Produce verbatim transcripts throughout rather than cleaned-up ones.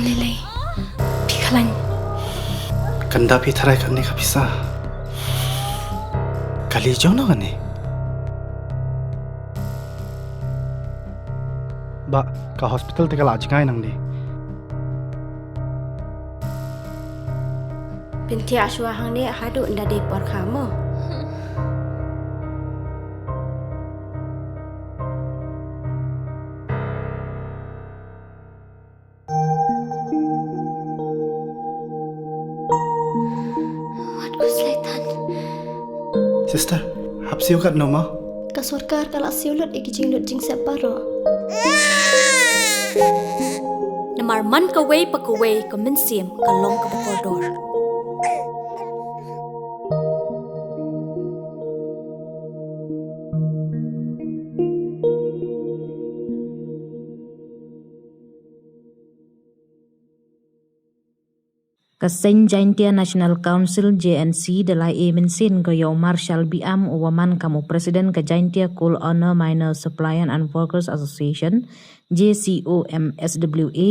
Lele, phi khlañ. Kanda phi tharai kane ka pisa. Kali jong no kane. Ba, ka hospital te ka la jngai nang di. Pynthia shwa hangne haduh nda dei por kha mo. Wat ku slaitan. Sister, hap siu kat no ma? Ka sorkar ka la siu lut i ki jinglut jingsep baroh. Namar man kawei pa kawei ka mynsiem ka long kaba kordor. Ka seng Jaintia National Council, J N C, da lai e mynsiem ko ya u Marshal Biam, u wa man kam u President ka Jaintia Coal Owner Miner Supplier and Workers Association, J C O M S W A,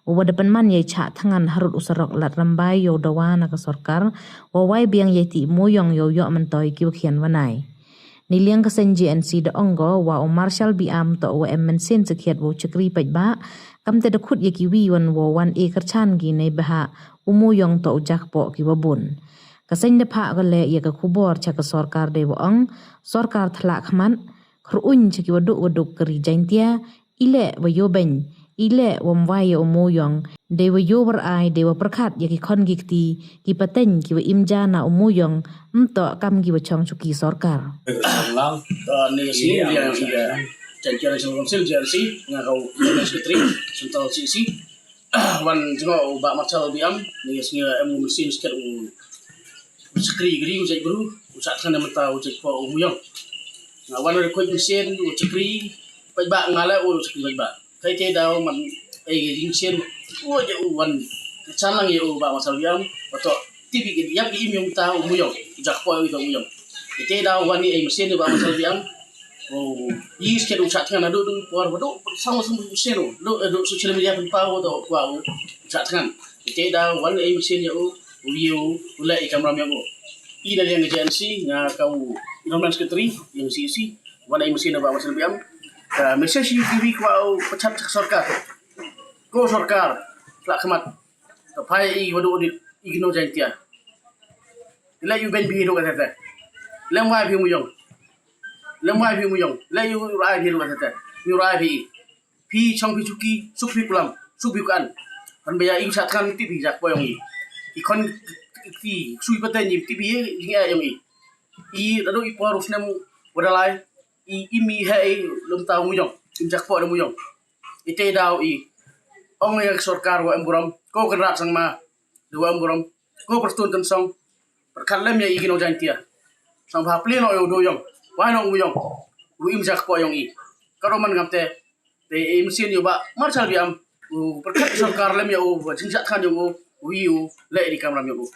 u wa da pynman ya i chah thngan harud u sarok Lad Rymbai yow dawa na ka sorkar wa wai biang ya i tih mooyong yow yoh myntoi ki wa khian wa nai. Neiliang ka seng J N C da ong ko wa u Marshal Biam toh u wa em mynsiem sakhiat wow chakri paidbah, kamte da khut ya ki wi wan wow wan e kyrchan ki neibhah u mooyong toh u jakpoh ki wa bun. Ka seng da phah ko leh ya ka khubor cha ka sorkar dei wa ong, sorkar thlak khmat, khrooñ cha ki wa duk wa duk ka ri Jaintia, i leh wa yoh beiñ, i leh wa ym wai ya u mooyong, dei wa yoh war ai, dei wa pyrkhat ya ki khon ki kti, ki pateng ki wa im ja na u mooyong, ym toh kam ki wa chong chuki sorkar. Ni ka sngi liang ki ka Jaintia National Council, J N C, nga ka u Secretary Central C C. Wan jngoh u Bah Marshal Biam, ni ka sngi em u mynsiem sakhiat u chakri kri u jait bru, u chah thngan mynta u jait poh u mooyong. Nga wan request mynsiem u chakri paidbah, nga leh u chakri paidbah. Kai te daw man ei mynsiem u ja u wan chan lang ya u Bah Marshal Biam, wa toh tip i ki yap i im yong ta u mooyong, u jakpoh i toh mooyong. Kai te daw wan i ei mynsiem u Bah Marshal Biam. O, i sakhiat u chah thngan na du du por, wa du sang sang mynsiem u, du du social media pynpaw toh wa u chah thngan. Kai te daw wan ei mynsiem ya u, u yow u leh i kamram yong u. I na liang ka J N C, nga ka u Environment Secretary yong C C, wan ei mynsiem na Bah Marshal Biam. Ka message i ki wi kwah u pachat cha ka sorkar. Ko sorkar, thlak khmat. Ka phai i wa du di i ki nong Jaintia. Leh yow beiñ phi du ka te te. Leh ym wai phi mooyong. Leh ym wai phi mooyong. Leh yow rai phi du ka te te. Yow rai phi. Phi chong phi chuki, suk phi kulam, suk phi kan. Kan baya i chah thngan tip i jakpoh yong i. I khon ki sui pateng i tip i jingeh yong i. I da du i por u snem wa da lai. I, i mi he i lum ta u mooyong. Im jakpoh da mooyong. I te daw i ong ya ka sorkar wa em burom. Ko Conrad Sangma, da wa em burom. Ko Prestone Tynsong. Pyrkhat lem ya i ki nong Jaintia. Sang bha pli no yow du yong. Wai no u mooyong. U im jakpoh yong i. Ka ro man ngam te. Te i mynsiem yow Bah Marshal Biam. U pyrkhat sorkar lem ya u, wa jingchah thngan yong u, u i u leh i di kamram yong u.